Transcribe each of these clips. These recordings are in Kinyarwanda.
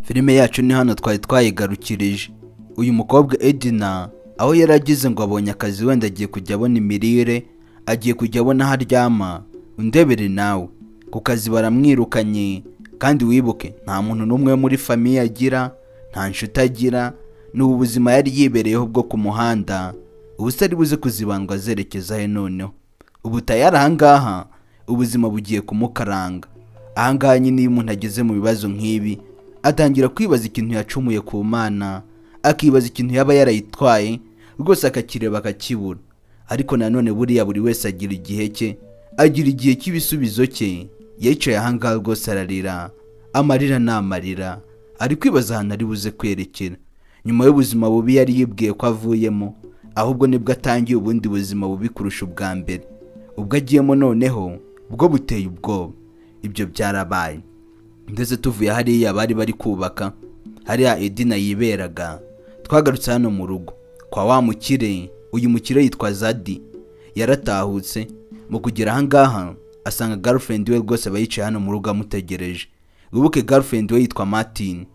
Filime yacu ni hano twari twayigarukirije. Uyu mukobwa Edna aho yari agize ngo abonye akazi, wenda agiye kujya abona imirire, agiye kujya abona aho aryama, undebere nawe ku kazi baramwirukanye. Kandi wibuke nta muntu n'umwe muri famille agira, nta nshuti agira, ni ubu buzima yari yibereyeho bwo ku muhanda. Ubu se ari buze kuzibandwa azerekeza he? Noneho ubu tayari ahangaha ubuzima bugiye kumukaranga. Ahangaha nyine iyo umuntu ageze mu bibazo nk'ibi atangira kwibaza ikintu yacumuye ku Mana, akibaza ikintu yaba yarayitwaye rwose akakireba akakibura. Ariko nanone buriya buri wese agira igihe cye, agira igihe cy'ibisubizo cye. Yicaye ahangaha rwose ararira, amarira ni amarira, ari kwibaza ahantu ari buze kwerekera nyuma y'ubuzima bubi yari yibwiye ko avuyemo. Ahubwo nibwo atangiye ubundi buzima bubi kurusha ubwa mbere, ubwo agiyemo noneho bwo buteye ubwoba. Ibyo byarabaye. Ndetse tuvuye hariya bari bari kubaka, hariya Edna yiberaga, twagarutse hano mu rugo kwa wa mukire. Uyu mukire yitwa Zadi, yaratahutse. Mu kugera ahangaha asanga girlfriend we rwose aba yicaye hano mu rugo amutegereje. Wibuke girlfriend we yitwa Martin.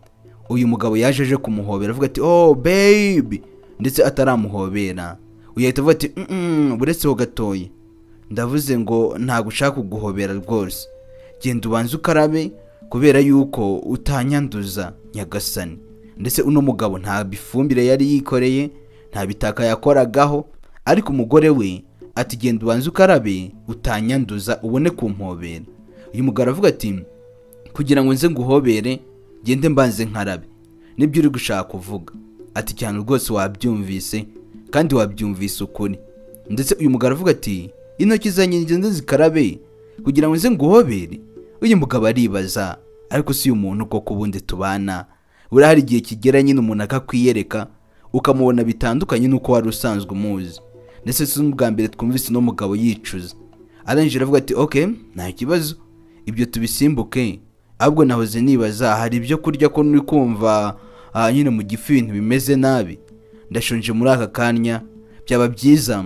Uyu mugabo yaje aje kumuhobera avuga ati "Oh baby", ndetse ataramuhobera uyu ahita avuga ati "Buretse ho gatoya, ndavuze ngo ntabwo ushaka kuguhobera rwose, genda ubanze ukarabe kubera yuko utanyanduza nyagasani." Ndetse uno mugabo nta bifumbire yari yikoreye, nta bitaka yakoragaho, ariko umugore we ati genda ubanze ukarabe utanyanduza ubone kumpobera. Uyu mugabo aravuga ati kugira ngo nze nguhobere gende mbanze nkarabe, nibyo uri gushaka kuvuga? Ati cyane rwose wabyumvise, kandi wabyumvise ukuri. Ndetse uyu mugabo aravuga ati intoki zanjye ngende zikarabe kugira ngo nze nguhobere. Uyu mugabo aribaza, ariko si uyu muntu koko ubundi tubana? Buriya hari igihe kigera nyine umuntu akakwiyereka ukamubona bitandukanye n'uko wari usanzwe umuzi. Ndetse si n'ubwa mbere twumvise uno mugabo yicuza. Arangije aravuga ati ok nta kibazo, ibyo tubisimbuke, ahubwo nahoze nibaza hari ibyo kurya ko nuri kumva nyine mu gifu ibintu bimeze nabi, ndashonje muri aka kanya, byaba byiza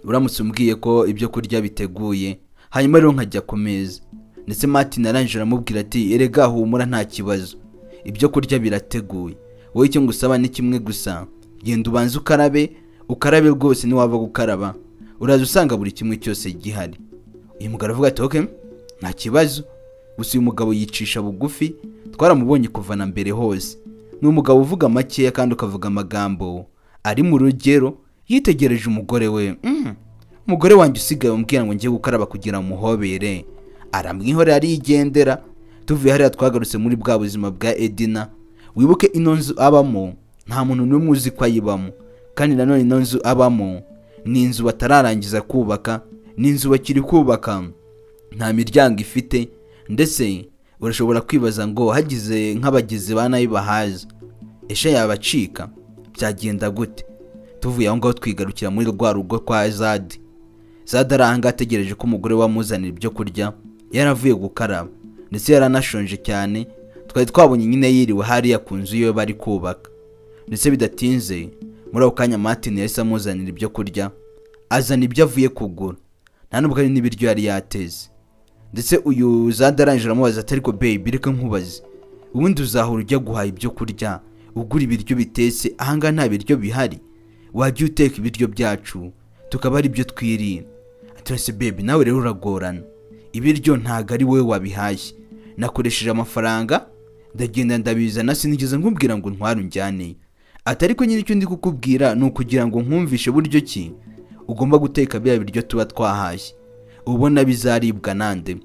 uramutse umbwiye ko ibyo kurya biteguye, hanyuma rero nkajya ku meza. Ndetse Martin arangije aramubwira ati erega humura nta kibazo, ibyo kurya birateguye, wowe icyo ngusaba ni kimwe gusa, genda ubanze ukarabe, ukarabe rwose, niwava gukaraba uraza usanga buri kimwe cyose gihari. Uyu mugabo aravuga ati ok nta kibazo. Gusa uyu mugabo yicisha bugufi, twaramubonye kuva na mbere hose, ni umugabo uvuga makeya kandi ukavuga amagambo ari mu rugero. Yitegereje umugore we, umugore wanjye usigaye umbwira ngo njye gukaraba kugira muhobere, aramwihorera arigendera. Tuvuye hariya twagarutse muri bwa buzima bwa Edna. Wibuke ino nzu abamo nta muntu n'umwe uzi ko ayibamo, kandi nanone ino nzu abamo ni inzu batararangiza kubaka, ni inzu bakiri kubaka, nta miryango ifite. Ndetse urashobora kwibaza ngo hagize nk'abagizi ba nabi bahaza, eshe yabacika byagenda gute? Tuvuye aho ngaho twigarukira muri rwa rugo kwa Zadi. Zadi ari ahangaha ategereje ko umugore we amuzanira ibyo kurya, yaravuye gukaraba ndetse yaranashonje cyane. Twari twabonye nyine yiriwe hariya ku nzu yiwe bari kubaka. Ndetse bidatinze muri ako kanya Martin yahise amuzanira ibyo kurya, azana ibyo avuye kugura, nta nubwo ari n'ibiryo yari yateze. Ndetse uyu Zadi arangije aramubaza ati ariko baby reka nkubaze, ubundi uzahora ujya guhaha ibyo kurya ugura ibiryo bitetse, ahangaha nta biryo bihari, wajya uteka ibiryo byacu tukaba ari byo twirira. Ati ese baby nawe rero uragorana, ibiryo ntago ari wowe wabihashye, nakoresheje amafaranga ndagenda ndabizana, sinigeze nkubwira ngo ntware unjyaneye. Ati ariko nyine icyo ndi kukubwira ni ukugira ngo nkumvishe buryo ki ugomba guteka bya biryo tuba twahashye, ubona bizaribwa nande.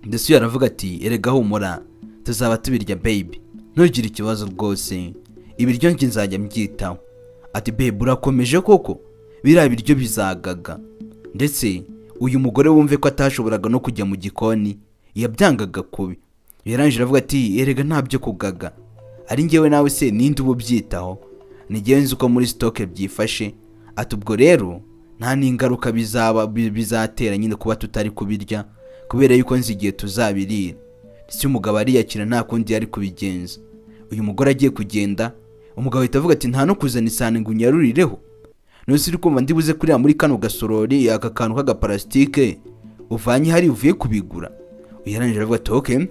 Ndetse uyu aravuga ati erega humura tuzaba tubirya baby, ntugire ikibazo rwose, ibiryo njye nzajya mbyitaho. Ati baby urakomeje koko, biriya biryo bizagaga. Ndetse uyu mugore wumve ko atashoboraga no kujya mu gikoni, yabyangaga kubi. Yarangije aravuga ati erega ntabyo kugaga, ari njyewe nawe se ninde uba ubyitaho, ni njyewe nzi uko muri stock byifashe. Ati ubwo rero nta n'ingaruka bizaba bizatera nyine kuba tutari kubirya, kubera yuko nzi igihe tuzabirira. Ndetse umugabo ariyakira nta kundi yari kubigenza. Uyu mugore agiye kugenda, umugabo ahita avuga ati nta no kuzana isahani ngo unyarurireho, none uri kumva ndibuze kurira muri kano gasorori, aka kantu k'agaparasitike uvanye hari uvuye kubigura. Uyu yarangije aravuga ati ok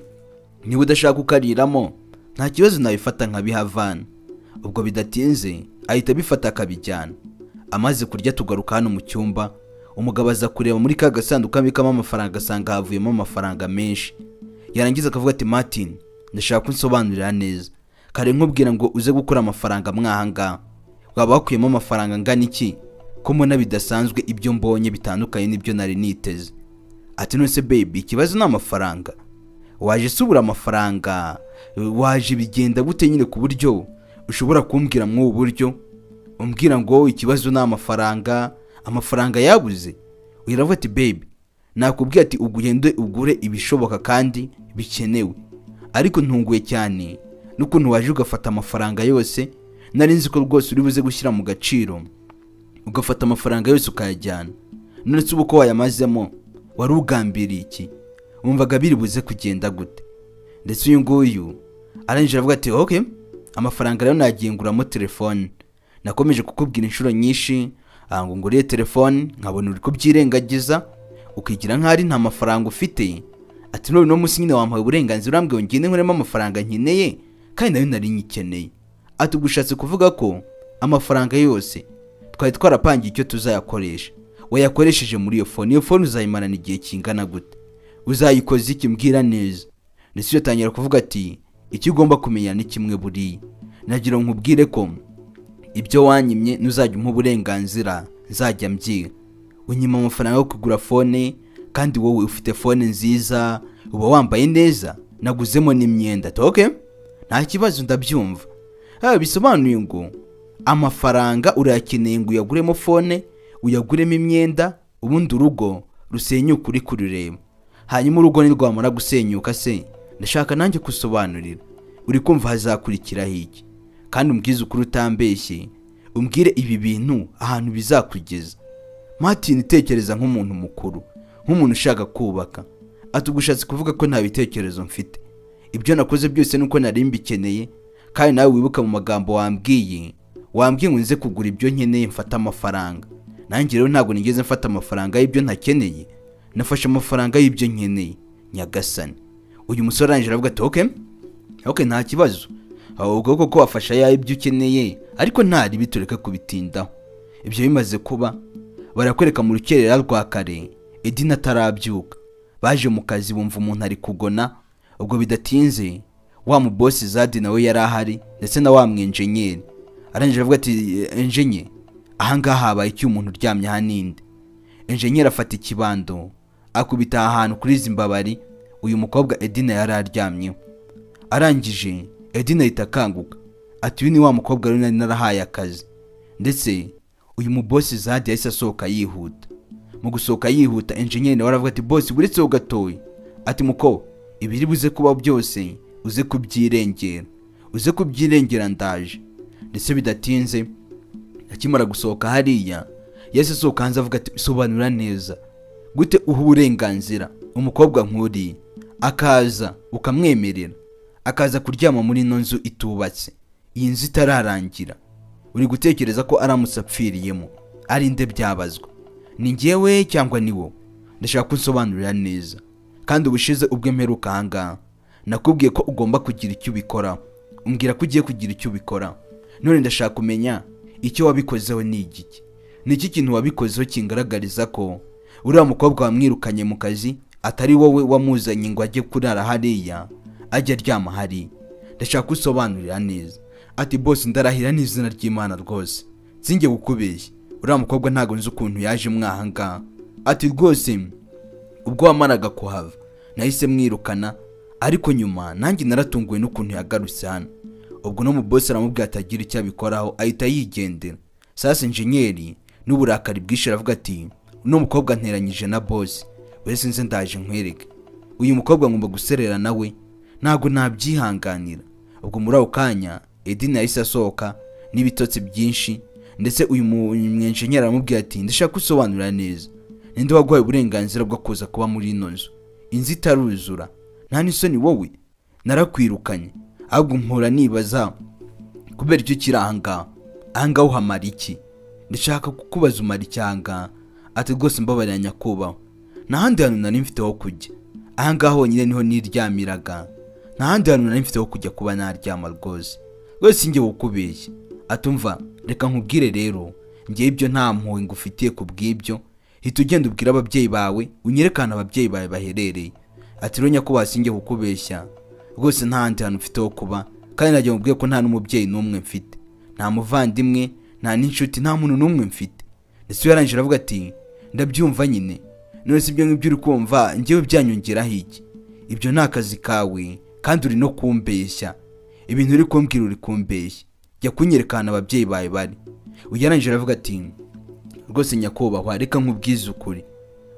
niba udashaka ukariramo Nta kibazo nabifata nkabihavana. Ubwo bidatinze ahita abifata akabijyana. Amaze kurya tugaruka hano mu cyumba, umugabo aza kureba muri ka gasanduku abikamo amafaranga asanga havuyemo amafaranga menshi. Yarangiza akavuga ati Martin, ndashaka kunsobanurira neza. Kare nkubwira ngo uze gukura amafaranga mwahangaha, waba wakuyemo amafaranga angana iki? Ko mbona bidasanzwe ibyo mbonye bitandukanye n'ibyo nari niteze. Ati none baby, ikibazo ni amafaranga. Waje subura amafaranga, waje bigenda gute nyine ku buryo ushobora kumbwira mu buryo umbwira ngo ikibazo ni amafaranga, amafaranga yabuze. Uyiravuga ati baby, nakubwiye ati ugende ugure ibishoboka kandi bikenewe, ariko ntunguye cyane n'ukuntu waje ugafata amafaranga yose. Nari nzi ko rwose uri buze gushyira mu gaciro ugafata amafaranga yose ukayajyana. None se uko wayamazemo wari ugambiriye iki? Wumvaga biri buze kugenda gute? Ndetse uyu nguyu arangije avuga ati okay, amafaranga rero nagiye nguramo telefone. Nakomeje kukubwira inshuro nyinshi ngo nguriye telefone, nkabona uri kubyirengagiza ukigira nk'ari nta mafaranga ufite. Ati none no munsi nyine wampaye uburenganzira urambwiye ngende nkuremo amafaranga nkeneye kandi nayo nari nyikeneye. Ati ugushatse kuvuga ko amafaranga yose twari twarapangiye icyo tuzayakoresha wayakoresheje muri iyo phone. Iyo phone uzayimarana igihe kingana gute? Uzayikoza iki? Mbwira neza. Ndetse yatangira kuvuga ati icyo ugomba kumenya ni kimwe buriya, nagira nkubwire ko ibyo wanyimye nuzajya umpa uburenganzira nzajya mbyiga. Unyima amafaranga yo kugura phone kandi wowe ufite phone nziza, uba wambaye neza, naguzemo n'imyenda. Okay, nta kibazo ndabyumva. Bisobanuye ngo amafaranga urayakeneye ngo uyaguremo phone, uyaguremo imyenda, ubundi urugo rusenyuka uri kurureba. Hanyuma urugo nirwamara gusenyuka se ndashaka nanjye kusobanurira uri kumva hazakurikiraho iki? Kandi umbwize ukuri utambeshye, umbwire ibi bintu ahantu bizakugeza. Martin, tekereza nk'umuntu mukuru, nk'umuntu ushaka kubaka. Ati ugushatse kuvuga ko nta bitekerezo mfite, ibyo nakoze byose nuko nari mbikeneye. Kandi nawe wibuka mu magambo wambwiye ngo nze kugura ibyo nkeneye mfata amafaranga. Nanjye rero ntabwo nigeze mfata amafaranga y'ibyo ntakeneye, nafashe amafaranga y'ibyo nkeneye. Nyagasani. Uyu musore arangije aravuga ati okay, nta kibazo, ahubwo koko wafasha ya ibyo ukeneye, ariko ntari bitureka kubitindaho. Ibyo bimaze kuba barakwereka mu rukerera rwa kare Edina atarabyuka. Baje mu kazi bumva umuntu ari kugona. Ubwo bidatinze wa mu boss Zadi nawe yari ahari ndetse na wa mwenjenyeri. Arangije avuga ati enjenye, ahangaha habaye iki umuntu uryamye haninde? Enjenyeri afata ikibando akubita ahantu kuri zimbabari uyu mukobwa Edina yari aryamyeho. Arangije Edina ahita akanguka ati uyu ni wa mukobwa rero nari narahaye akazi. Ndetse uyu mu boss Zadi yahise asohoka yihuta. Mu gusohoka yihuta enjenyeri nawe aravuga ati boss buretse gatoya. Ati muko ibiri buze kuba byose uze kubyirengera, uze kubyirengera ndaje. Ndetse bidatinze akimara gusohoka hariya yahise asohoka hanze avuga ati sobanura neza gute uha uburenganzira umukobwa nkuri akaza ukamwemerera akaza kuryama muri ino nzu itubatse, iyi nzu itararangira. Uri gutekereza ko aramutse apfiriyemo ari nde byabazwa? Ni njyewe cyangwa ni wowe? Ndashaka kunsobanurira neza. Kandi ubushize ubwe mperuka ahangaha nakubwiye ko ugomba kugira icyo ubikora, umbwira ko ugiye kugira icyo ubikora. None ndashaka kumenya icyo wabikozeho ni igiki? Ni iki kintu wabikozeho kingaragariza ko uriya mukobwa wamwirukanye mu kazi atari wowe wamuzanye ngo ajye kurara hariya, ajye aryama hariya? Ndashaka kusobanurira neza. Ati boss, ndarahira n'izina ry'Imana rwose sinjye gukubeshya, uriya mukobwa ntago nzi ukuntu yaje mwahangaha. Ati rwose ubwo wamaraga kuhava nahise mwirukana, ariko nyuma nanjye naratunguwe n'ukuntu yagarutse hano. Ubwo no mu boss aramubwira atagira icyo abikoraho ahita yigendera. Sasa enjenyeri n'uburakari bwinshi aravuga ati uno mukobwa nteranyije na boss, wese nze ndaje nkwereke uyu mukobwa ngomba guserera nawe, ntago nabyihanganira. Ubwo muri ako kanya Edina yahise asohoka n'ibitotsi byinshi, ndetse uyu mwenjenyeri aramubwira ati ndashaka gusobanura neza, ninde waguhaye uburenganzira bwo kuza kuba muri ino nzu, inzu itaruzura? Nta n'isoni wowe? Narakwirukanye. Ahubwo mpora nibaza kubera icyo kiri ahangaha, ahangaha uhamara iki? Ndashaka kukubaza umara icyanga. Ati rwose mbabarira nyakubahwa, nta handi hantu nari mfite ho kujya, ahangaha honyine niho niryamiraga, Nta handi hantu nari mfite ho kujya kuba naryama rwose. Rwose njye ukubeshya. Atumva reka nkubwire rero, njye ibyo nta mpuhwe ngufitiye ku bw'ibyo. Hita ugenda ubwira ababyeyi bawe, unyerekane ababyeyi bawe baherereye. Ati rero nyakubahwa sinjye kukubeshya, rwose nta handi hantu mfite ho kuba, kandi nagiye mubwiye ko nta n'umubyeyi n'umwe mfite, nta muvandimwe, nta n'inshuti, nta muntu n'umwe mfite. Ndetse yarangije aravuga ati ndabyumva nyine, none si ibyo ngibyo uri kumva njyewe byanyongeraho iki? Ibyo ni akazi kawe kandi uri no kumbeshya, ibintu uri kumbwira uri kumbeshya, jya kunyerekana ababyeyi bawe bari. Yarangije aravuga ati rwose nyakubahwa reka nkubwize ukuri,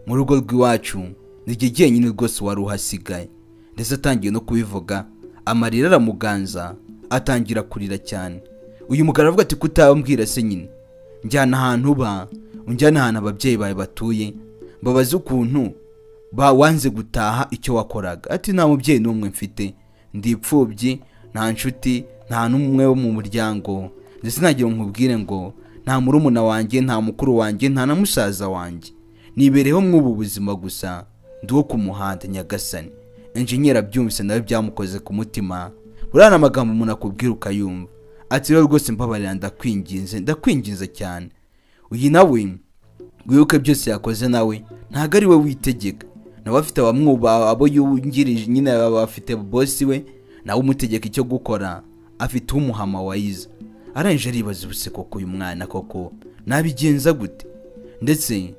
mu rugo rw'iwacu ni jyenyine rwose wari uhasigaye. Ndetse atangiye no kubivuga amarira aramuganza, atangira kurira cyane. Uyu mugabo aravuga ati kutambwira se nyine, njyana ahantu uba, unjyana ahantu ababyeyi bawe batuye, mbabaze ukuntu wanze gutaha icyo wakoraga. Ati nta mubyeyi n'umwe mfite, ndi imfubyi, nta nshuti, nta n'umwe wo mu muryango, ndetse nagira nkubwire ngo nta murumuna wanjye, nta mukuru wanjye, nta na musaza wanjye, nibereho mw'ubu buzima gusa, ndi uwo ku muhanda nyagasani. Engineer abyumvise nawe byamukoze ku mutima. Buriya amagambo umuntu akubwira ukayumva. Ati rero rwose mbabarira, ndakwinginze, ndakwinginze cyane. Uyu nawe wibuke byose yakoze, nawe ntago ari we witegeka, nawe afite abamwubaha, abo yungirije nyine, afite boss we nawe umutegeka icyo gukora, afite umuhama wayiza. Arangije aribaza ubuse koko uyu mwana koko nabigenza gute? Ndetse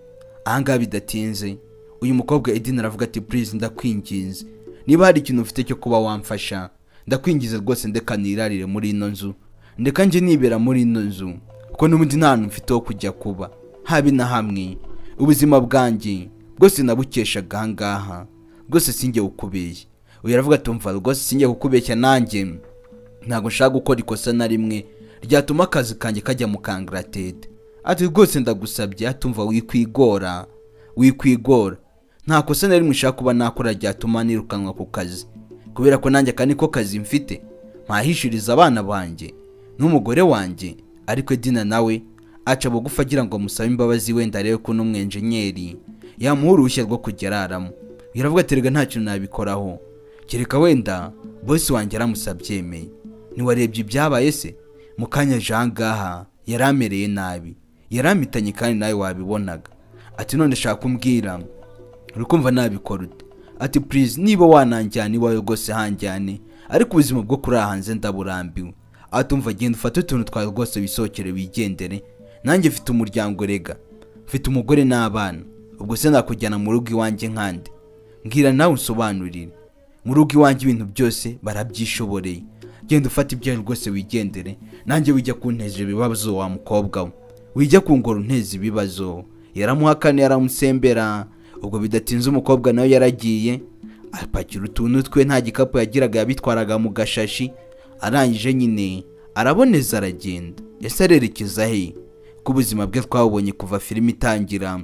ahangaha bidatinze uyu mukobwa Edina aravuga ati please ndakwinginze, niba hari ikintu ufite cyo kuba wamfasha ndakwingiza rwose, ndeka nirarire muri ino nzu, ndeka nje nibera muri ino nzu, kuko n'ubundi nta hantu mfite ho kujya kuba habe na hamwe. Ubuzima bwanjye bwose nabukeshaga ahangaha, rwose sinjye kukubeshya. Uyu aravuga ati umva rwose sinjye kukubeshya, nanjye ntabwo nshaka gukora ikosa na rimwe ryatuma akazi kanjye kajya mu kangaratete. Ati rwose ndagusabye, atumva wikwigora, wikwigora, nta kosa na rimwe nshaka kuba nakora ryatuma nirukanwa ku kazi, kubera ko nanjye aka niko kazi mfite, mpahishiriza abana banjye n'umugore wanjye. Ariko Edina nawe aca bugufi agira ngo musabe imbabazi, wenda arebe ko n'umwenjenyeri yamuha uruhushya rwo kujya araramo. Yaravuga ati rega nta kintu nabikoraho, kereka wenda bosi wanjye aramusabyemeye. Ntiwarebye ibyabaye se? Mu kanya ahangaha yaramereye nabi, yaramitanye kandi nawe wabibonaga. Ati none shaka kumbwira uri kumva nabikora ute? Ati please niba wananjyana iwawe rwose hanjyane, ariko ubuzima bwo kuri hanze ndaburambiwe. Atumva genda ufate utuntu twawe rwose wisohokere wigendere, nanjye mfite umuryango rega, mfite umugore n'abana, ubwo se nakujyana mu rugo iwanjye nkande? Mbwira nawe unsobanurire, mu rugo iwanjye ibintu byose barabyishoboreye, genda ufate ibyawe rwose wigendere, nanjye wijya kunteza ibibazo wa mukobwa we, wijya kungora unteza ibibazo. Yaramuhakana, yaramusembera. Ubwo bidatinze umukobwa nawe yaragiye apakira utuntu twe, nta gikapu yagiraga, yabitwaraga mu gashashi. Arangije nyine araboneza aragenda. Ese arerekeza he? Ko ubuzima bwe twabonye kuva filime itangira,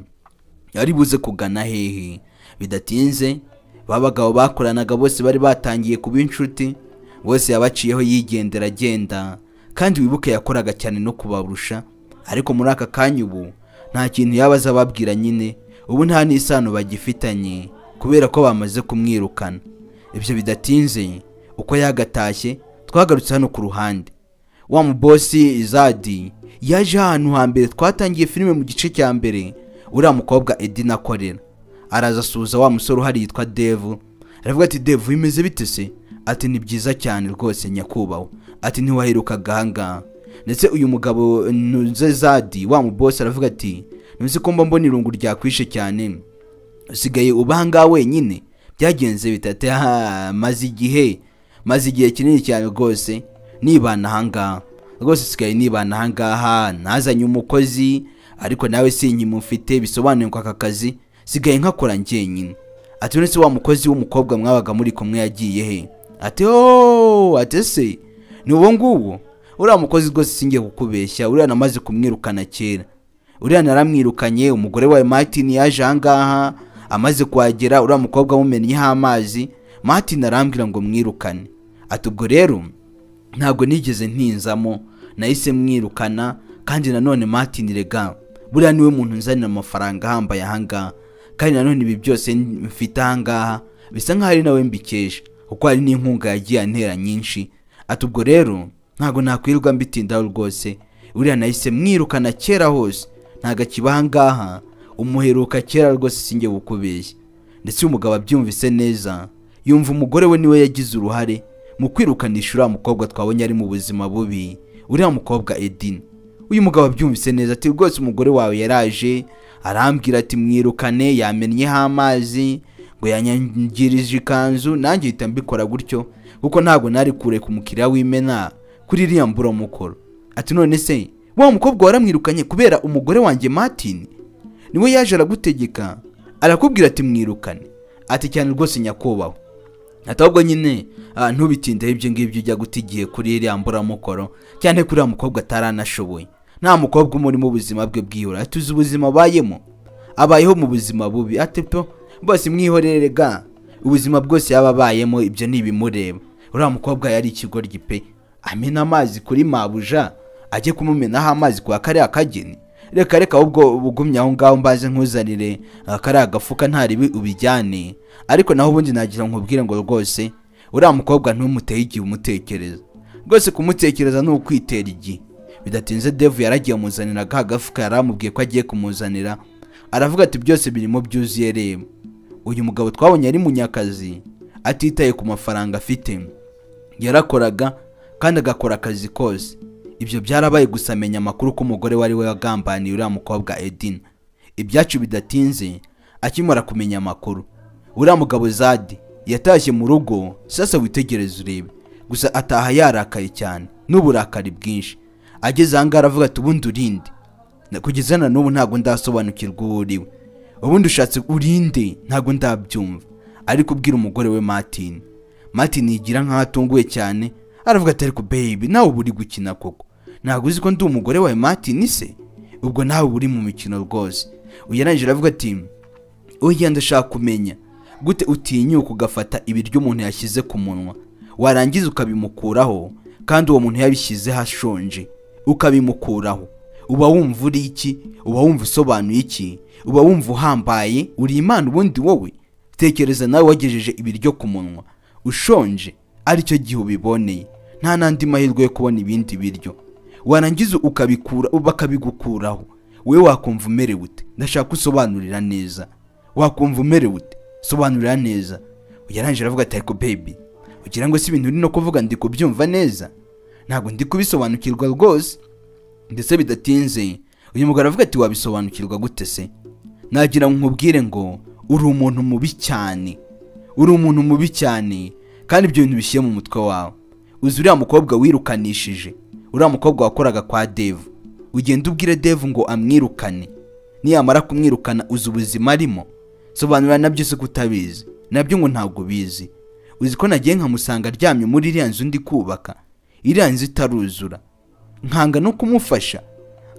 yari buze kugana hehe? Bidatinze babagabo bakoranaga bose bari batangiye kuba inshuti, bose yabaciyeho yigendera agenda. Kandi wibuke yakoraga cyane no kubarusha, ariko muri aka kanya ubu nta kintu yaba azababwira nyine, ubu nta n'isano bagifitanye kubera ko bamaze kumwirukana. Ibyo bidatinze uko yagatashye twagarutse hano ku ruhande, wa mubosi Izadi yaje ahantu hambere twatangiye filime mu gice cya mbere, uriya mukobwa Edina akorera. Araza asuhuza wa musore uhari yitwa Devu, aravuga ati Devu bimeze bite se? Ati ni byiza cyane rwose nyakubahwa. Ati ntiwaherukaga ahangaha. Ndetse uyu mugabo Nzezadi wa mubosi aravuga ati ntuzi ko mba mbona irungu ryakwishe cyane, usigaye uba ahangaha wenyine, byagenze bitate? Maze igihe kinini cyane rwose nibana ahangaha, rwose sigaye nibana ahangaha, nazanye umukozi ariko nawe sinkimufite, bisobanuye ko aka kazi sigaye nkakora njyenyine. Ati none se wa mukozi w'umukobwa mwabaga muri kumwe yagiye he? Ati oh, ati se ni uwo nguwo uriya mukozi rwose singiye kukubeshya, uriya namaze kumwirukana kera, uriya naramwirukanye. Umugore wawe Martin yaje ahangaha, amaze kuhagera uriya mukobwa amumennyeho amazi, Martin arambwira ngo mwirukane. Ati ubwo rero ntabwo nigeze ntinzamo, nahise mwirukana. Kandi nanone Martin rega buriya niwe muntu nzanira amafaranga ahambaye ahangaha, kandi nanone ibi byose mfite ahangaha bisa nkaho ari nawe mbikesha. kuko hari n'inkunga yagiye antera nyinshi. Ati ubwo rero ntago nakwirirwa mbitindaho rwose, uriya nahise mwirukana kera hose, ntago akiba aha ngaha, umuheruka kera rwose sinjye bukubeshya. Ndetse uyu mugabo abyumvise neza, yumva umugore we niwe yagize uruhare mu kwirukanisha uriya mukobwa twabonye ari mu buzima bubi, uriya mukobwa Edina. Uyu mugabo abyumvise neza ati rwose umugore wawe yaraje arambwira ati mwirukane, yamennyeho amazi ngo yanyangirije ikanzu, nanjye hita mbikora gutyo kuko ntabwo nari kure ku mukiriya w'imena kuri iriya mburamukoro. Ati none se wa mukobwa waramwirukanye kubera umugore wanjye Martin niwe yaje aragutegeka arakubwira ati mwirukane? Ati cyane rwose nyakubahwa. Ati ahubwo nyine ntubitindeho ibyo ngibyo ujya guta igihe kuri iriya mburamukoro, cyane kuri uriya mukobwa ataranashoboye. Nta mukobwa umuri mu buzima bwe bwihora, ati uzi ubuzima abayemo, abayeho mu buzima bubi. Ati po bose mwihorere ga, ubuzima bwose yaba abayemo ibyo ntibimureba. Uriya mukobwa yari ikigoryi pe, amena amazi kuri mabuja ajye kumumenaho amazi kwa kariya kageni. Reka reka ahubwo bugumye aho ngaho mbaze nkuzanire kariya gafuka ntaribi ubijyane. Ariko naho ubundi nagira nkubwire ngo rwose uriya mukobwa ntumuteye igihe umutekereza, rwose kumutekereza ni ukwitera igihe. Bidatinze Devu yaragiye amuzanira ka gafuka yaramubwiye ko agiye kumuzanira, aravuga ati byose birimo byuzuye. Reba uyu mugabo twabonye ari munyakazi, atitaye ku mafaranga afite, yarakoraga kandi agakora akazi kose. Ibyo byarabaye gusa amenya amakuru ko umugore wari we wagambaniye uriya mukobwa Edina. Ibyacu bidatinze akimara kumenya amakuru, uriya mugabo Zadi yatashye mu rugo. Sasa witegereze urebe, gusa ataha yarakaye cyane n'uburakari bwinshi. Ageze aha ngaha aravuga ati ubundi urinde, kugeza na n'ubu ntabwo ndasobanukirwa uwo uriwe, ubundi ushatse urinde ntabwo ndabyumva. Ari kubwira umugore we Martin. Martin yigira nkaho atunguwe cyane, aravuga ati ariko baby nawe uba uri gukina koko, ntabwo uzi ko ndi umugore wawe Martin se? Ubwo nawe uri mu mikino rwose. Uyarangije aravuga ati oya ndashaka kumenya gute utinyuka ugafata ibiryo umuntu yashyize ku munwa warangiza ukabimukuraho, kandi uwo muntu yabishyizeho ashonje ukabimukuraho. Uba wumva uri iki? Uba wumva usobanuye iki? Uba wumva uhambaye? Uri Imana ubundi wowe? Tekereza nawe wagejeje ibiryo ku munwa ushonje, aricyo gihe ubiboneye, nta nandi mahirwe yo kubona ibindi biryo, warangiza ukabikura bakabigukuraho, wewe wakumva umerewe ute? Ndashaka usobanurira neza, wakumva umerewe ute? Sobanurira neza. Yarangije aravuga ati ariko baby ugira ngo si ibintu uri no kuvuga ndi kubyumva neza, ntabwo ndi kubisobanukirwa rwose. Ndetse bidatinze uyu mugabo aravuga ati wabisobanukirwa gute se? Nagira nkubwire ngo uri umuntu mubi cyane, uri umuntu mubi cyane, kandi ibyo bintu bishyire mu mutwe wawe. Uzi uriya mukobwa wirukanishije, uriya mukobwa wakoraga kwa Devu, ugenda ubwire Devu ngo amwirukane, niyamara kumwirukana uzi ubuzima arimo? Sobanura nabyo se kutabizi, nabyo ngo ntabwo bizi. Uzi ko nagiye nkamusanga aryamye muri iriya nzu ndi kubaka, iriya nzu itaruzura, nkanga no kumufasha,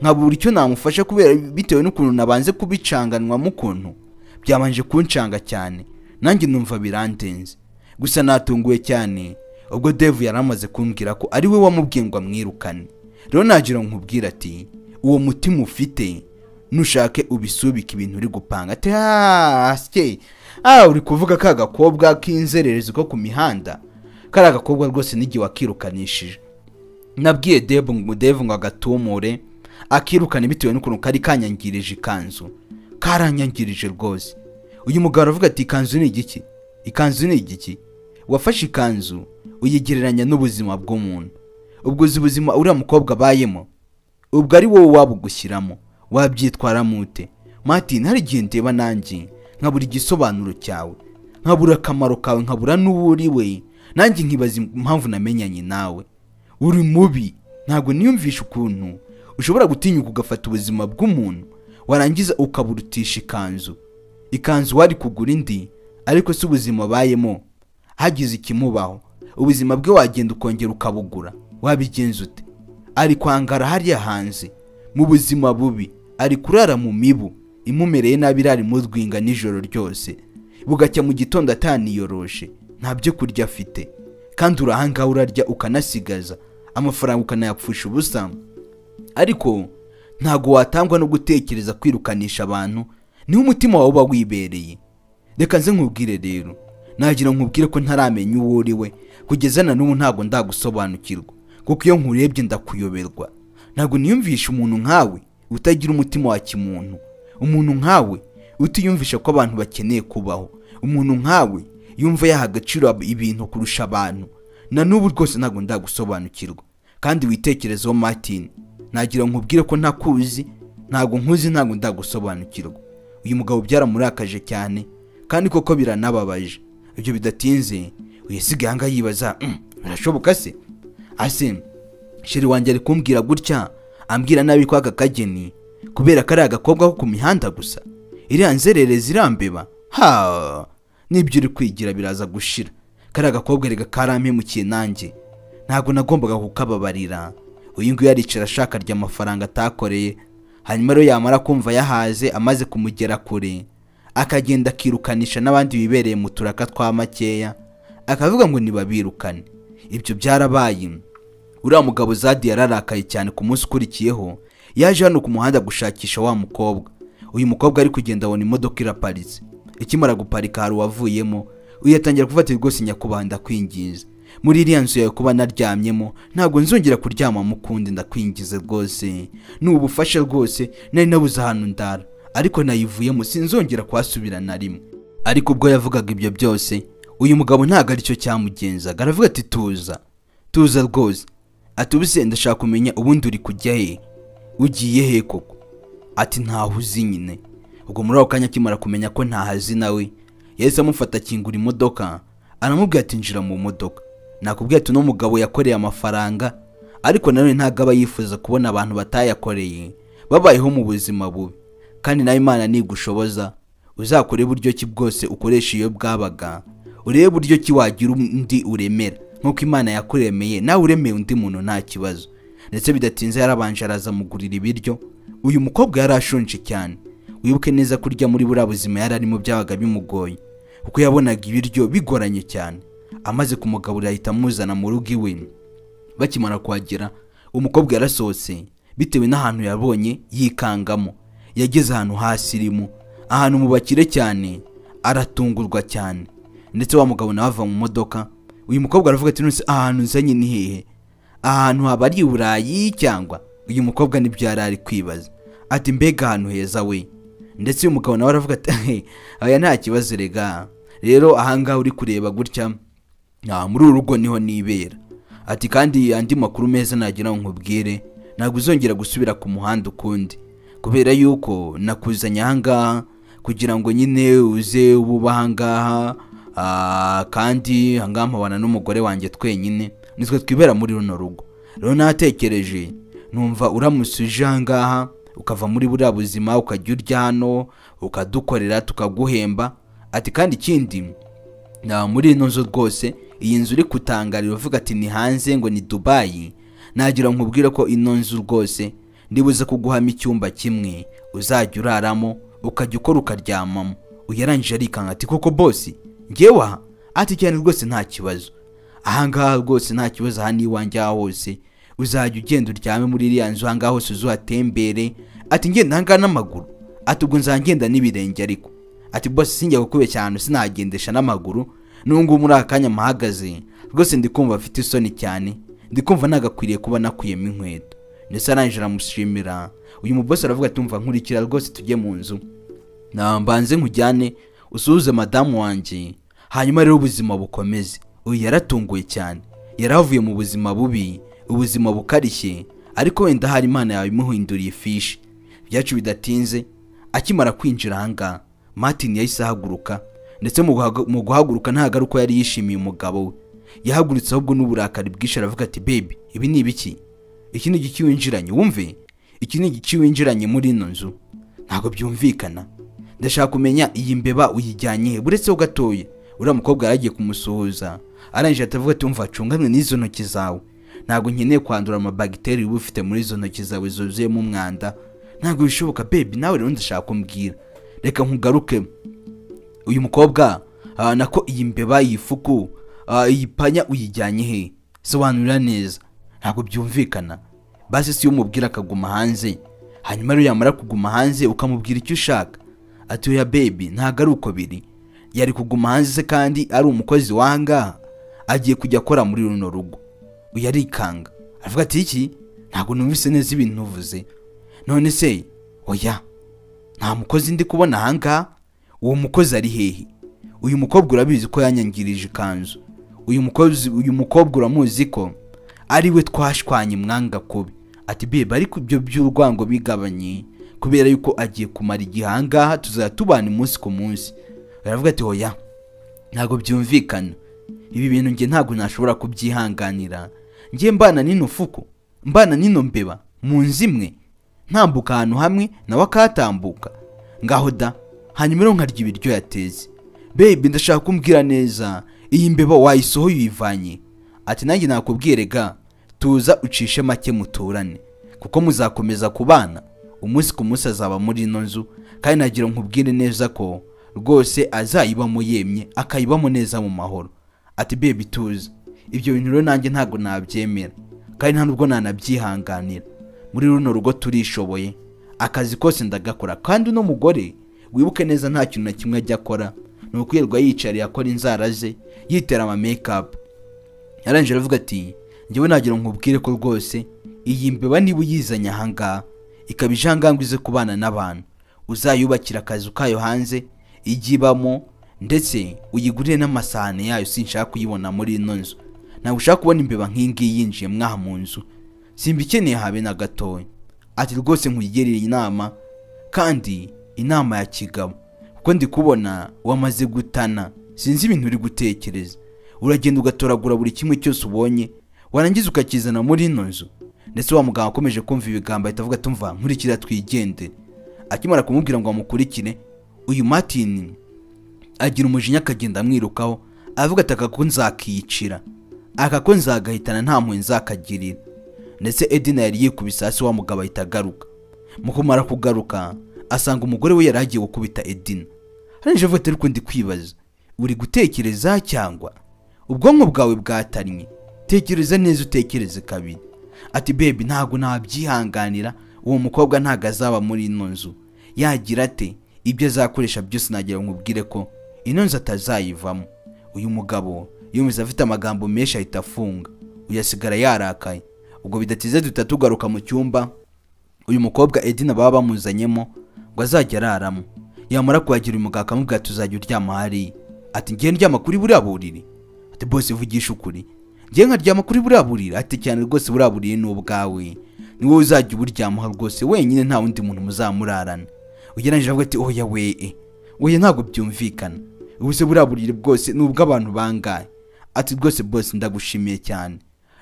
nkabura icyo namufasha kubera bitewe n'ukuntu nabanze kubicanganwamo, ukuntu byabanje kuncanga cyane, nanjye numva birandenze. Gusa natunguwe cyane ubwo Devu yaramaze kumbwira ko ari we wamubwiye ngo amwirukane. Rero nagira nkubwira ati uwo mutima ufite nushake ubisubike ibintu uri gupanga. Ati asye uri kuvuga ka gakobwa k'inzererezi ko ku mihanda, kari agakobwa rwose n'igihe wakirukanishije. Nabwiye Devu ngo Devu ngo agatumure akirukane bitewe n'ukuntu kari kanyangirije ikanzu, karanyangirije rwose. Uyu mugabo aravuga ati ikanzu ni igiki? Ikanzu ni igiki? Wafashe ikanzu uyigereranya n'ubuzima bw'umuntu, ubwo uzi ubuzima uriya mukobwa abayemo, ubwo ari wowe wabugushyiramo wabyitwaramo ute? Martin hari igihe ndeba nanjye nkabura igisobanuro cyawe, nkabura akamaro kawe, nkabura n'uwo uri we, nanjye nkibaza impamvu namenyanye nawe. Uri mubi, ntabwo niyumvisha ukuntu ushobora gutinyuka ugafata ubuzima bw'umuntu warangiza ukaburutisha ikanzu. Ikanzu wari kugura indi, ariko si ubuzima abayemo hagize ikimubaho, ubuzima bwe wagenda ukongera ukabugura, wabigenza ute? Ari kwangara hariya hanze mu buzima bubi, ari kurara mu mibu imumereye nabi, irari murwinga nijoro ryose, bugacya mu gitondo ataniyoroshe, nta byo kurya afite, kandi urahangaha urarya ukanasigaza amafaranga ukanayapfusha ubusa. Ariko ntago watangwa no gutekereza kwirukanisha abantu, niho umutima wawe uba wibereye. Reka nze nkubwire rero, Nagira nkubwire ko ntaramenya uwo uri we, kugeza na n'ubu ntabwo ndagusobanukirwa, kuko iyo nkurebye ndakuyoberwa. Ntabwo niyumvisha umuntu nkawe utagira umutima wa kimuntu, umuntu nkawe utiyumvisha ko abantu bakeneye kubaho, umuntu nkawe yumva yaha agaciro ibintu kurusha abantu. Na n'ubu rwose ntabwo ndagusobanukirwa. Kandi witekerezeho Martin, nagira nkubwire ko ntakuzi, ntabwo nkuzi, ntabwo ndagusobanukirwa. Uyu mugabo byaramurakaje cyane kandi koko biranababaje. Ibyo bidatinze uyasigaye ahangaha yibaza, birashoboka se? Ase sheri wanjye ari kumbwira gutya, ambwira nabi ko aka kageni kubera ko ari agakobwa ko ku mihanda gusa, iriya nzererezi irambeba, ha nibyo uri kwigira biraza gushira. Kari agakobwa rega karampemukiye nanjye, ntabwo nagombaga kukababarira. Uyu nguyu aricara ashaka arya amafaranga atakoreye, hanyuma rero yamara kumva yahaze amaze kumugera kure, akagenda akirukanisha n'abandi bibereye mu turaka twa makeya, akavuga ngo nibabirukane. Ibyo byarabaye. Uriya mugabo Zadi yararakaye cyane. Ku munsi ukurikiyeho yaje hano ku muhanda gushakisha wa mukobwa. Uyu mukobwa ari kugenda abona imodoka iraparitse. Ikimara guparika hari uwavuyemo, uyu atangira kuvuga ati rwose nyakubahwa ndakwinginze, muri iriya nzu yawe kuba naryamyemo ntabwo nzongera kuryamamo ukundi, ndakwingize rwose, ni ubufasha rwose, nari nabuze ahantu ndara ariko nayivuyemo sinzongera kuhasubira na rimwe. Ariko ubwo yavugaga ibyo byose uyu mugabo ntabwo aricyo cyamugenzaga, aravuga ati tuza tuza rwose, ati ubuse ndashaka kumenya ubundi uri kujya he, ugiye he koko? Ati ntaho uzi nyine. Ubwo muri ako kanya akimara kumenya ko ntahazi nawe, yahise amufata akingura imodoka, aramubwira ati injira mu modoka. Nakubwiye ati uno mugabo yakoreye amafaranga, ariko nanone ntabwo aba yifuza kubona abantu batayakoreye babayeho mu buzima bubi. Kandi nawe Imana nigushoboza uzakore buryo ki bwose ukoresha iyo bwabaga, urebe buryo ki wagira undi uremera nkuko Imana yakuremeye, nawe uremeye undi muntu nta kibazo. Ndetse bidatinze yarabanje araza amugurira ibiryo. Uyu mukobwa yari ashonje cyane. Wibuke neza kurya muri buriya buzima yari arimo byabaga bimugoye, kuko yabonaga ibiryo bigoranye cyane. Amaze kumugaburira ahita amuzana mu rugo iwe. Bakimara kuhagera umukobwa yarasohotse bitewe n'ahantu yabonye yikangamo. Yageze ahantu hasirimu, ahantu mu bakire cyane, aratungurwa cyane. Ndetse wa mugabo nawe ava mu modoka. Uyu mukobwa aravuga ati none ahantu nzanye ni hehe? Ahantu haba ari i Burayi cyangwa? Uyu mukobwa nibyo yari ari kwibaza, ati mbega ahantu heza we. Ndetse uyu mugabo nawe aravuga ati aya nta kibazo rega, rero ahangaha uri kureba gutya muri uru rugo niho nibera. Ati kandi andi makuru meza nagira ngo nkubwire, ntabwo uzongera gusubira ku muhanda ukundi, kubera yuko nakuzanye ahangaha kugira ngo nyine uze uba ahangaha, kandi ahangaha mpabana n'umugore wanjye twenyine, nitwe twibera muri runo rugo. Rero natekereje numva uramutse uje ahangaha ukava muri buriya buzima ukajya urya hano ukadukorera tukaguhemba. Ati kandi ikindi muri ino nzu rwose, iyi nzu uri kutangarira uvuga ati ni hanze ngo ni Dubai, nagira nkubwire ko ino nzu rwose ndibuze kuguhamo icyumba kimwe uzajya uraramo ukajya ukora ukaryamamo. Uyarangije arikanga ati koko bosi ngewe aha? Ati cyane rwose nta kibazo, ahangaha rwose nta kibazo, aha ni iwanjye hose uzajya ugenda uryame muri iriya nzu, ahangaha hose uzuhatembere. Ati ngenda ahangaha n'amaguru? Ati ubwo nzagenda n'ibirenge ariko. Ati bosi sinjya kukubeshya ahantu sinahagendesha n'amaguru, n'ubu muri aka kanya mpahagaze rwose ndi kumva afite isoni cyane, ndi kumva nagakwiriye kuba nakuyemo inkweto. Ndetse arangije aramushimira. Uyu mubosi aravuga ati umva nkurikira rwose tujye mu nzu, mbanze nkujyane usuhuze madamu wanjye, hanyuma rero ubuzima bukomeze. Uyu yaratunguye cyane, yaravuye mu buzima bubi, ubuzima bukarishye, ariko wenda hari Imana yawe imuhinduriye ifishi. Byacu bidatinze akimara kwinjira ahangaha Martin yahise ahaguruka, ndetse mu guhaguruka ntabwo ari uko yari yishimiye umugabo we, yahagurutse ahubwo n'uburakari bwinshi aravuga ati baby ibi ni ibiki? Iki ni igiki winjiranye? Wumve, iki ni igiki winjiranye muri ino nzu? Ntabwo byumvikana, ndashaka kumenya iyi mbeba uyijyanye he? Buretse ho gatoya uriya mukobwa yaragiye kumusuhuza, arangije atavuga ati umva cungamwe n'izo ntoki zawe, ntabwo nkeneye kwandura amabagiteri uba ufite muri izo ntoki zawe zuzuyemo umwanda, ntabwo bishoboka baby, nawe rero ndashaka kumbwira, reka nkugaruke. Uyu mukobwa nako iyi mbeba iyi fuku iyi panya uyijyanye he? Sobanurira neza, ntabwo byumvikana. Basi si umubwira akaguma hanze, hanyuma rero yamara kuguma hanze ukamubwira icyo ushaka. Ati oya baby ntabwo ari uko biri, Yari kuguma hanze kandi ari umukozi wanga agiye kujya akora muri runo rugo. Uyu arikanga avuga ati iki ntabwo numvise neza ibintu uvuze. None se oya nta mukozi ndi kubona ahangaha, uwo mukozi ari hehe? Uyu mukobwa urabizi ko yanyangirije ikanzu. Uyu mukobwa uramuzi ko ari we twashwanye mwanga kubi. Ati bebe ariko ibyo by'urwango bigabanye kubera yuko agiye kumara igihangaha tuzatubana umunsi ku munsi. Aravuga ati oya ntabwo byumvikana, ibi bintu nge ntabwo nashobora kubyihanganira. Nge mbana nino fuko, mbana nino mbeba mu nzu imwe, ntambuka ahantu hamwe nawe akatambuka ngaho da, hanyuma rero nkarya ibiryo yateze. Baby ndashaka kumbwira neza iyi mbeba wayisohoye uyivanye. Ati nanjye nakubwire ga tuza ucishe make muturane kuko muzakomeza kubana umunsi ku munsi azaba muri ino nzu, kandi nagira nkubwire neza ko rwose azayibamo yemye akayibamo neza mu mahoro. Ati baby tuza ibyo bintu rero nanjye ntabwo nabyemera kandi nta nubwo nanabyihanganira. Muri runo rugo turishoboye, akazi kose ndagakora, kandi uno mugore wibuke neza nta kintu na kimwe ajya akora, ni ukwirwa yicariye akora inzara ze yitera ama make-up. Yarangije aravuga ati njyewe nagira nkubwire ko rwose iyi mbeba niba uyizanye ahangaha ikaba ijangangwa ize kubana n'abantu, uzayubakira akazu kayo hanze ijyibamo ndetse uyigurire n'amasahane yayo, sinshaka kuyibona muri ino nzu. Ntabwo ushaka kubona imbeba nk'ingiyi yinjiye mwaha mu nzu, simbikeneye habe na gatoya. Ati rwose nkugirire inama kandi inama ya kigabo, kuko ndi kubona wamaze gutana, sinzi ibintu uri gutekereza. Uragenda ugatoragura buri kimwe cyose ubonye warangiza ukakizana muri ino nzu. Ndetse wa muganga akomeje kumva ibigambo ahita avuga ati umva nkurikira twigendere. Akimara kumubwira ngo amukurikire, uyu Martin agira umujinya akagenda amwirukaho avuga ati aka ko nzakiyicira, aka ko nzagahitana nta mpuhwe nzakagirira. Ndetse Edina yari yikubise hasi, wa mugabo ahita agaruka. Mu kumara kugaruka asanga umugore we yari agiye gukubita Edina. Arangije avuga ati ariko ndi kwibaza, uri gutekereza cyangwa ubwonko bwawe bwatannye? Tekereza neza utekereze kabiri. Ati baby ntabwo nabyihanganira, uwo mukobwa ntabwo azaba muri ino nzu, yagira ate ibyo azakoresha byose nagira nkubwire ko ino nzu atazayivamo. Uyu mugabo yumvise afite amagambo menshi ahita afunga, uyasigara yarakaye. Ubwo bidatinze duhita tugaruka mu cyumba uyu mukobwa Edina baba bamuzanyemo ngo azajya araramo. Yamara kuhagira uyu mugabo akamubwira tuzajya uryama hariya. Ati ngiye ndyama kuri buriya buriri? Ati bose vugisha ukuri, ngiye nkaryama kuri buriya buriri? Ati cyane rwose buriya buriri ni ubwawe, ni wowe uzajya uburyamaho rwose wenyine, nta wundi muntu muzamurarana. Ugereranyije avuga ati oya we, oya ntabwo byumvikana, ubu se buriya buriri bwose ni ubw'abantu bangahe? Ati rwose bose ndagushimiye cyane,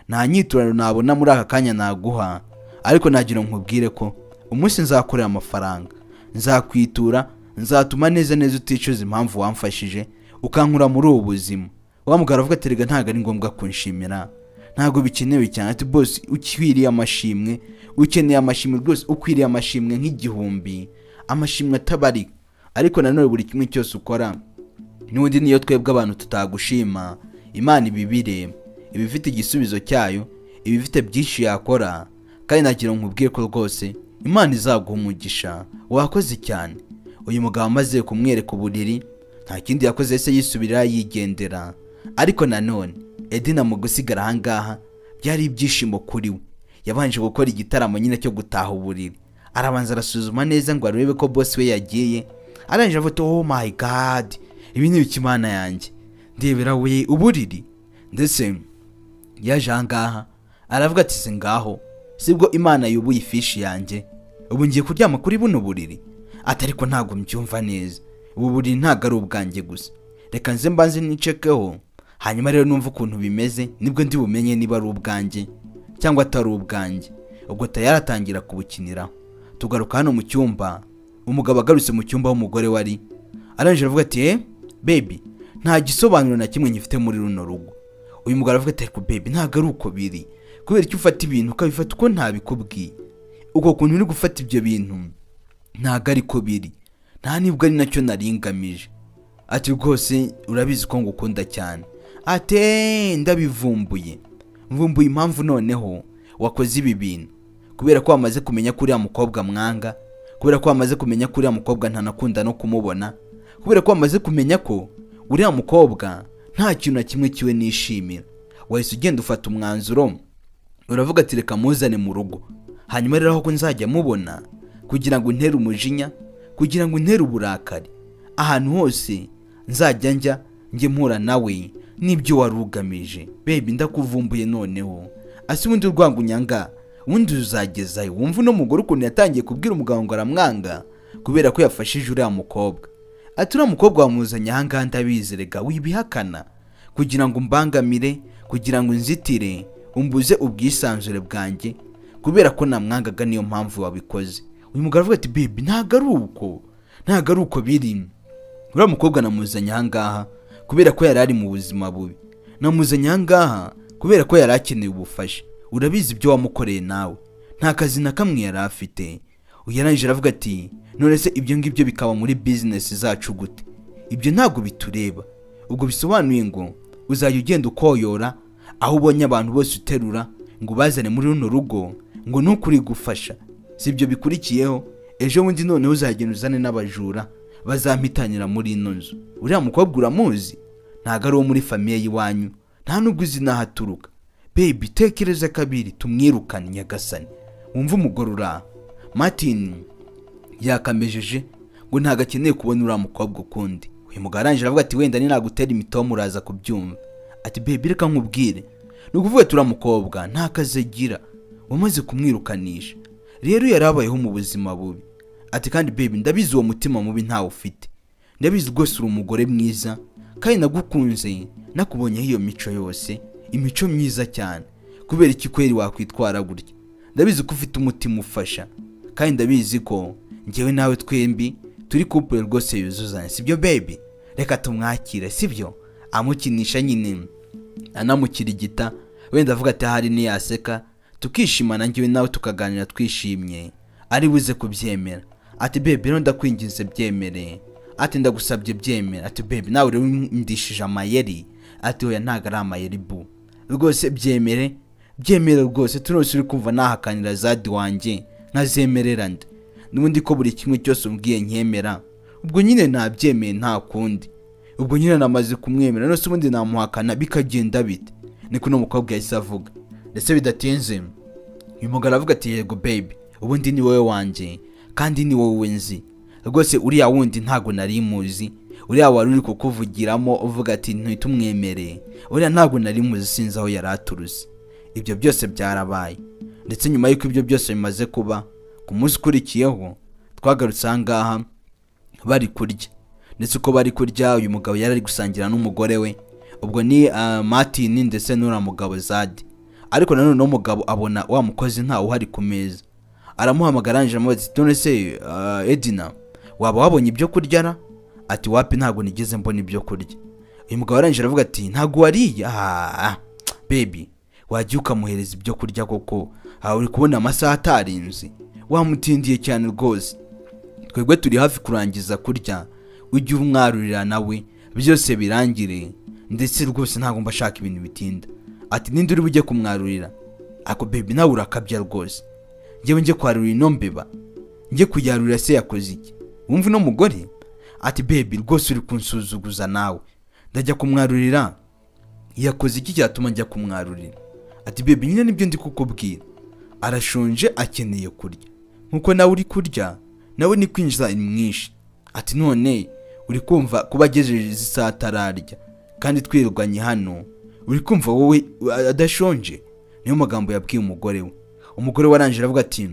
nta nyiturano nabona muri aka kanya naguha, ariko nagira nkubwire ko umunsi nzakorera amafaranga nzakwitura, nzatuma neza neza uticuza impamvu wamfashije ukankura muri ubu buzima. Wa mugabo aravuga ati rega ntabwo ari ngombwa kunshimira, ntabwo bikenewe cyane. Ati bose ukwiriye amashimwe, ukeneye amashimwe rwose, ukwiriye amashimwe nk'igihumbi, amashimwe atabarika. Ariko nanone buri kimwe cyose ukora n'ubundi niyo twebwe abantu tutagushima, Imana ibibireba, ibifite igisubizo cyayo, ibifite byinshi yakora, kandi nagira nkubwire ko rwose Imana izaguha umugisha, wakoze cyane. Uyu mugabo amaze kumwereka uburiri nta kindi yakoze se yisubira yigendera. Ariko nanone Edina mu gusigara ahangaha byari ibyishimo kuri we. Yabanje gukora igitaramo nyine cyo gutaha uburiri, arabanza arasuzuma neza ngo arebe ko boss we yagiye. Arangije avuga oh my god, ibi ni ibikimana yanjye, ndebera we uburiri. Ndetse yaje ahangaha aravuga ati se ngaho sibwo Imana yubuye ifishi yanjye, ubu ngiye kuryama kuri buno buriri? Ati ariko ntabwo mbyumva neza, ubu buriri ntabwo ari ubwanjye gusa, reka nze mbanze nicekeho hanyuma rero numva ukuntu bimeze, nibwo ndi bumenye niba ari ubwanjye cyangwa atari ubwanjye. Ubwo tayari atangira kubukiniraho. Tugaruka hano mu cyumba, umugabo agarutse mu cyumba w'umugore wari arangije aravuga ati baby nta gisobanuro na kimwe ngifite muri runo rugo. Uyu mugabo aravuga ati ariko baby ntabwo ari uko biri, kubera icyo ufata ibintu ukabifata uko ntabikubwiye, uko kuntu uri gufata ibyo bintu ntabwo ariko biri, nta nibwo ari nacyo naringamije. Ati rwose urabizi ko ngukunda cyane. Ati ndabivumbuye, mvumbuye impamvu noneho wakoze ibi bintu, kubera ko wamaze kumenya ko uriya mukobwa mwanga, kubera ko wamaze kumenya ko uriya mukobwa ntanakunda no kumubona, Kubera ko wamaze kumenya ko uriya mukobwa nta kintu na kimwe kiwe nishimira, wahise ugenda ufata umwanzuro uravuga ati reka muzane mu rugo, hanyuma rero aho nzajya mubona kugira ngo ntere umujinya, kugira ngo ntere uburakari, ahantu hose nzajya njya njye mpura nawe nibyo wari ugamije. Baby ndakuvumbuye noneho, ase ubundi urwango unyanga ubundi uzagezayo. Wumva uno mugore ukuntu yatangiye kubwira umugabo ngo aramwanga kubera ko yafashije uriya mukobwa. Ati uriya mukobwa wamuzanye aha ngaha ndabizi, rega wibihakana kugira ngo umbangamire, kugira ngo unzitire, umbuze ubwisanzure bwanjye, kubera ko namwangaga niyo mpamvu wabikoze. Uyu mugabo aravuga ati baby ntago ari uko, ntago ari uko biri. Uriya mukobwa namuzanye aha ngaha kubera ko yari ari mu buzima bubi, namuzanye aha ngaha kubera ko yari akeneye ubufasha. Urabizi ibyo wamukoreye nawe, nta kazi na kamwe yari afite. Uyarangije aravuga ati none se ibyo ngibyo bikaba muri business zacu gute? Ibyo ntago bitureba. Ubwo bisobanuye ngo uzajya ugenda ukoyora aho ubonye abantu bose uterura ngo ubazane muri runo rugo ngo nukuri gufasha. Si ibyo bikurikiyeho, ejo bundi noneho uzagenda uzane n'abajura bazampitanira muri ino nzu. Uriya mukobwa uramuzi, ntago ari uwo muri famiye y'iwanyu, nta nubwo uzi n'aho aturuka. Baby tekereza kabiri tumwirukane nyagasani. Wumva umugore uraha. Martin yakamejeje ngo ntago akeneye kubona uriya mukobwa ukundi. Uyu mugabo arangije aravuga ati wenda ninagutera imitomo uraza kubyumva. Ati baby reka nkubwire, ni ukuvuga ati uriya mukobwa nta kazi agira, wamaze kumwirukanisha, rero yarabayeho mu buzima bubi. Ati kandi baby ndabizi uwo mutima mubi ntawe ufite, ndabizi rwose uri umugore mwiza kandi nagukunze, nakubonyeho iyo mico yose, imico myiza cyane. Kubera iki kweri wakwitwara gutya? Ndabizi ko ufite umutima ufasha, kandi ndabizi ko njyewe nawe twembi turi couple rwose yuzuzanya, sibyo baby? Reka tumwakire, sibyo? Amukinisha nyine anamukirigita, wenda avuga ati ahari niyaseka tukishimana njyewe nawe tukaganira twishimye, ari buze kubyemera. Ati baby rero ndakwinginze byemere, ati ndagusabye byemere. Ati baby nawe rero ndishije amayeri. Ati oya ntago ari amayeri bu, rwose byemere, byemere rwose. Turose uri kumva nahakanira Zadi wanjye nkazemerera nde? N'ubundi ko buri kimwe cyose umbwiye nkemera, ubwo nyine nabyemeye nta kundi, ubwo nyine namaze kumwemera, none se ubundi namuhakana bikagenda bite? Niko uno mukobwa yahise avuga. Ndetse bidatinze uyu mugabo aravuga ati yego baby, ubundi ni wowe wanjye kandi ni wowe nzi rwose, uriya wundi ntago nari muzi, uriya wari uri kukuvugiramo uvuga ati ntitumwemere, uriya ntago nari muzi, sinzi aho yari aturutse. Ibyo byose byarabaye. Ndetse nyuma y'uko ibyo byose bimaze kuba, ku munsi ukurikiyeho twagarutse aha ngaha bari kurya. Ndetse uko bari kurya uyu mugabo yari ari gusangira n'umugore we, ubwo ni Martin ndetse n'uriya mugabo Zadi. Ariko nanone uwo mugabo abona wa mukozi ntawe uhari ku meza, aramuhamagara arangije amubaza ati none se Edina waba wabonye ibyo kurya ra? Ati wapi ntago nigeze mbona ibyo kurya. Uyu mugabo arangije aravuga ati ntago wariye? Ah baby wagiye ukamuhereza ibyo kurya koko, uri kubona amasaha atarinze, wamutindiye cyane rwose, twebwe turi hafi kurangiza kurya, ujye umwarurira nawe byose birangire, ndetse rwose ntago mba ashaka ibintu bitinda. Ati ninde uri bujye kumwarurira? Ako baby nawe urakabya rwose, njyewe njye kwarurira ino mbeba, njye kuyarurira se yakoze iki? Wumva uno mugore ati baby rwose uri kunsuzuguza nawe, ndajya kumwarurira yakoze iki cyatuma njya kumwarurira? Ati baby nyine nibyo ndi kukubwira, arashonje akeneye kurya nkuko nawe uri kurya, nawe ni kwinjiza mwinshi. Ati none uri kumva kuba agejeje isaha atararya kandi twirwanye hano, uri kumva wowe adashonje? Niyo magambo yabwiye umugore we. Umugore warangije aravuga ati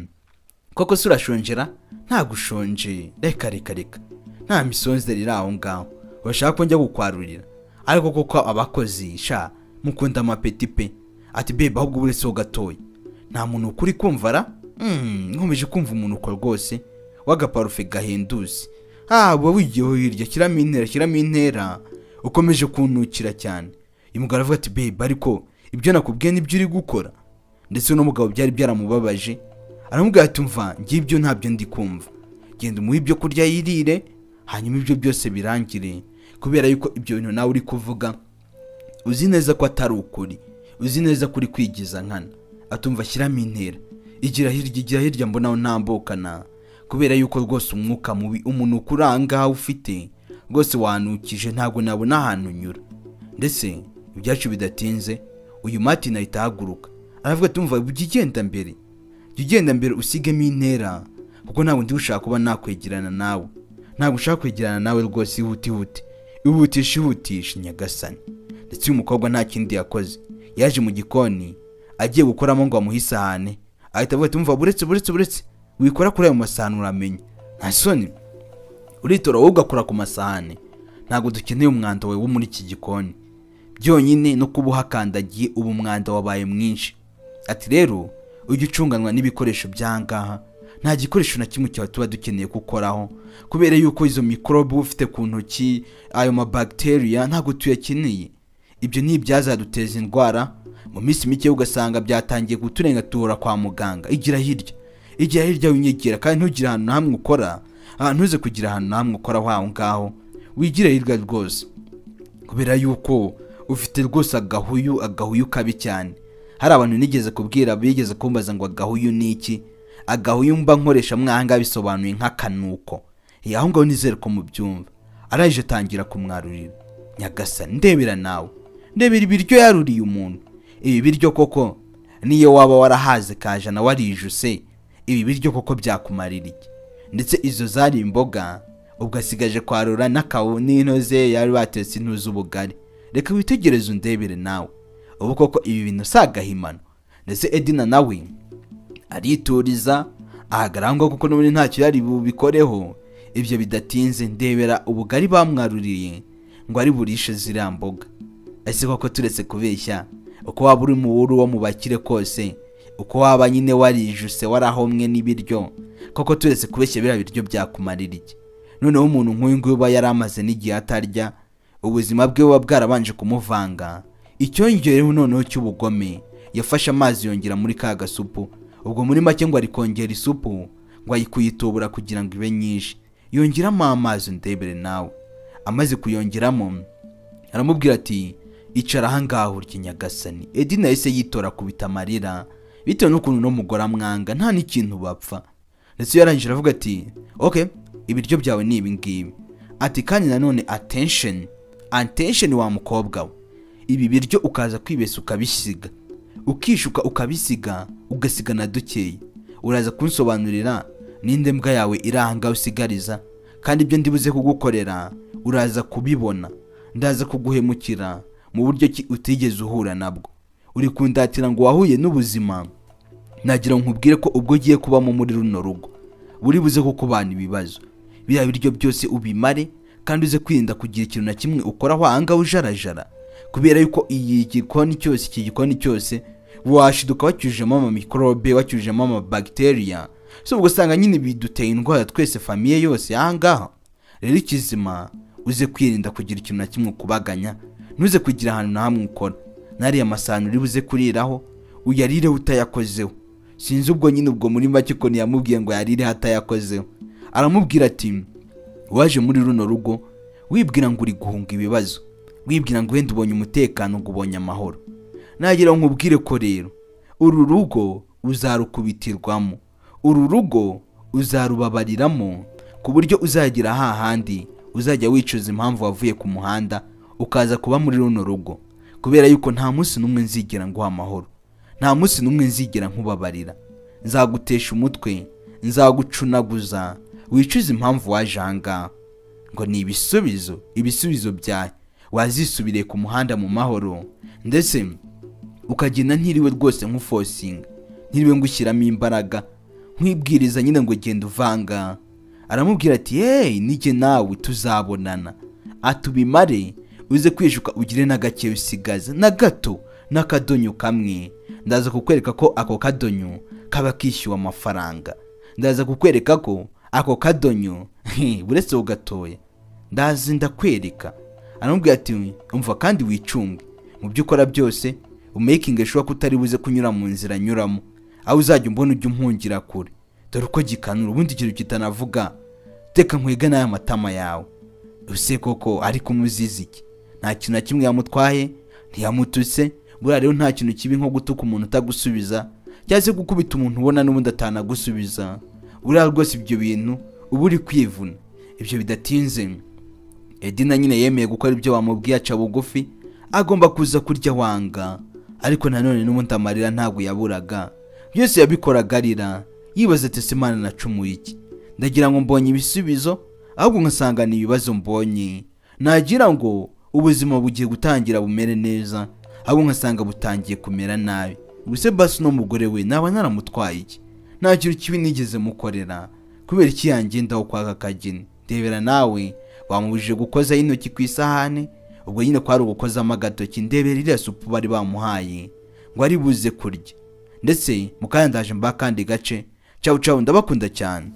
koko se urashonjera? Ntagushonje, reka reka reka, nta misonzeri iri aho ngaho, urashaka ko njya kukwarurira? Ariko koko abakozi sha mukunda amapeti pe. Ati baby ahubwo uretse ho gatoya, nta muntu ukuri kumva ra? Nkomeje kumva umuntu uko rwose w'agaparufe gahenduse, uba wigiyeho hirya, shyiramo intera, shyiramo intera, ukomeje kuntukira cyane. Uyu mugabo aravuga ati baby ariko ibyo nakubwiye nibyo uri gukora. Ndetse uno mugabo byari byaramubabaje, aramubwira ati umva ngibyo ntabyo ndi kumva, genda umuhe ibyo kurya yirire, hanyuma ibyo byose birangire, kubera yuko ibyo bintu nawe uri kuvuga uzi neza ko atari ukuri, uzi neza ko uri kwigiza nkana. Atumva shyiramo intera, igira hirya, igira hirya, mbona aho ntambukana, kubera yuko rwose umwuka mubi umuntu ukuranga ufite Rwose wanukije, ntabwo nabona ahantu unyura. Ndetse ibyacu bidatinze, uyu Martin ahita ahaguruka, aravuga ati umva, ujya ugenda mbere, jya ugenda mbere usigemo intera, kuko ntabwo ndi gushaka kuba nakwegerana nawe, ntabwo ushaka kwegerana nawe rwose. Ihute, ihute, ihutisha, ihutisha, nyagasani. Ndetse uyu mukobwa nta kindi yakoze, yaje mu gikoni agiye gukoramo ngo amuhe isahane, ahita avuga ati umva, buretse, buretse, buretse, wikora kuri ayo masahani, uramenya nta soni uritora wowe ugakora ku masahani? Ntabwo dukeneye umwanda wawe wo muri iki gikoni. Byonyine no kuba uhakandagiye, ubu umwanda wabaye mwinshi. Ati rero ujye ucunganwa n'ibikoresho by'ahangaha, nta gikoresho na kimwe cyawe tuba dukeneye gukoraho, kubera yuko izo mikorobe uba ufite ku ntoki, ayo mabagiteriya, ntabwo tuyakeneye. Ibyo ni ibyazaduteza indwara mu minsi mike, ugasanga byatangiye kuturenga, tuhora kwa muganga. Igira hirya, igira hirya, winyegera, kandi ntugire ahantu na hamwe ukora, ntuze kugira ahantu na hamwe ukora aho ngaho, wigire hirya rwose, kubera yuko ufite rwose agahuyu, agahuyu kabi cyane. Hari abantu nigeze kubwira, bigeze kumbaza ngo agahuyu ni iki? Agahuyu mba nkoresha mwanga bisobanuye nk'akanuko. Aho ngaho nizere ko mubyumva. Araje atangira kumwarurira. Nyagasani, ndebera nawe, ndebera ibiryo yaruriye umuntu. Ibi biryo koko, niyo waba warahaze kajana warijuse, ibi biryo koko byakumarira iki? Ndetse izo zari imboga, ubwo asigaje kwarura n'akawu n'intoze yari batetse, intuze ubugari. Reka witegereze, undebere nawe, ubu koko ibi bintu si agahimano? Ndetse Edina nawe arituriza, ahagarara aho ngaho, kuko n'ubundi ntacyo yari bubikoreho. Ibyo bidatinze, ndebera ubugari bamwaruriye ngo ari burishe ziriya mboga. Ese koko turetse kubeshya, uko waba uri mu wuri wo mu bakire kose, uko waba nyine warijuse warahomwe n'ibiryo, koko turetse kubeshya, biriya biryo byakumarira iki? Noneho umuntu nk'uyu nguyu uba yari amaze n'igihe atarya, ubuzima bwe buba bwarabanje kumuvanga, icyongereho noneho cy'ubugome, yafashe amazi yongera muri ka gasupu. Ubwo muri make ngo ari kongera isupu, ngo ayikuyitubura kugira ngo ibe nyinshi, yongeramo amazi. Ndebere nawe, amaze kuyongeramo aramubwira ati icara ahangaha urya. Nyagasani, Edina yahise yitora kubita amarira, bitewe n'ukuntu uno mugore amwanga, nta n'ikintu bapfa. Ndetse yarangije aravuga ati ok, ibiryo byawe ni ibi ngibi. Ati kandi nanone attention, attention wa mukobwa we, ibi biryo ukaza kwibesa ukabisiga, ukishuka ukabisiga, ugasiga na dukeya, uraza kunsobanurira ninde mbwa yawe iri ahangaha usigariza. Kandi ibyo ndibuze kugukorera uraza kubibona, ndaza kuguhemukira mu buryo ki utigeze uhura nabwo. Uri kundatira ngo wahuye n'ubuzima, nagira ngo nkubwire ko ubwo ugiye kubamo muri runo rugo buri buze kukubana ibibazo. Biriya biryo byose ubimare, kandi uze kwirinda kugira ikintu na kimwe ukora aho ahangaha ujarajara, kubera yuko iyi gikoni cyose, iki gikoni cyose washiduka wacyujemo amamikorobe, wacyujemo amabagiteriya, so ugasanga nyine biduteye indwara twese, famille yose ahangaha. Rero ikizima, uze kwirinda kugira ikintu na kimwe ukubaganya, ntuze kugira ahantu na hamwe ukora. N'ariya masahani uri buze kuriraho, uyarireho utayakozeho. Sinzi ubwo nyine, ubwo muri make ukuntu yamubwiye ngo yarireho atayakozeho. Aramubwira ati waje muri runo rugo wibwira ngo uri guhunga ibibazo, wibwira ngo wenda ubonye umutekano, ngo ubonye amahoro. Nagira ngo nkubwire ko rero uru rugo uzarukubitirwamo, uru rugo uzarubabariramo, ku buryo uzagera hahandi uzajya wicuza impamvu wavuye ku muhanda ukaza kuba muri runo rugo, kubera yuko nta munsi n'umwe nzigera nguha amahoro, nta munsi n'umwe nzigera nkubabarira. Nzagutesha umutwe, nzagucunaguza, wicuze impamvu waje ahangaha. Ngo ni ibisubizo, ibisubizo byawe? Wazisubiriye ku muhanda mu mahoro, ndetse ukagenda ntiriwe rwose nkuforcinga, ntiriwe ngushyiramo imbaraga, nkwibwiriza nyine ngo genda uvanga. Aramubwira ati hey, nijye nawe tuzabonana. Atubimare, uze kwishuka ugire na gake usigaza, na gato, n'akadonyo kamwe. Ndaza kukwereka ko ako kadonyo kaba kishyuwe amafaranga. Ndaza kukwereka ko ako kadonyo buretse ugatoya, ndazi ndakwereka. Aramubwira ati umva, kandi wicunge mu byo ukora byose, umakinge sure ko utari buze kunyura mu nzira nyuramo. Aho uzajya umbona ujya umpungira kure. Dore uko gikanura, ubundi ikintu kitanavuga. Teka nkwega n'aya matama yawe. Use koko ariko umuzizi iki? Nta kintu na kimwe yamutwaye, ntiyamututse. Buriya rero nta kintu kibi nko gutuka umuntu utagusubiza, cyangwa se gukubita umuntu ubona n'ubundi atanagusubiza. Buriya rwose ibyo bintu uba uri kwivuna. Ibyo bidatinze, Edina nyine yemeye gukora ibyo bamubwiye, aca bugufi, agomba kuza kurya wanga. Ariko nanone n'ubundi amarira ntabwo yaburaga, byose yabikoraga arira, yibaza ati ese Imana nacumuye iki? Ndagira ngo mbonye ibisubizo, ahubwo nkasanga ni ibibazo mbonye. Nagira ngo ubuzima bugiye gutangira bumere neza, ahubwo nkasanga butangiye kumera nabi. Ubuse basi uno mugore we naba naramutwaye iki? Nta kintu kibi nigeze mukorera, kubera iki yangendaho kwaka kageni? Ndebera nawe, bamubujije gukozaho intoki ku isahani, ubwo nyine kwari ugukozamo agatoki. Ndebera iriya supu bari bamuhaye ngo ari buze kurya. Ndetse mukanya ndaje mba akandi gace. Cawu cawu, ndabakunda cyane.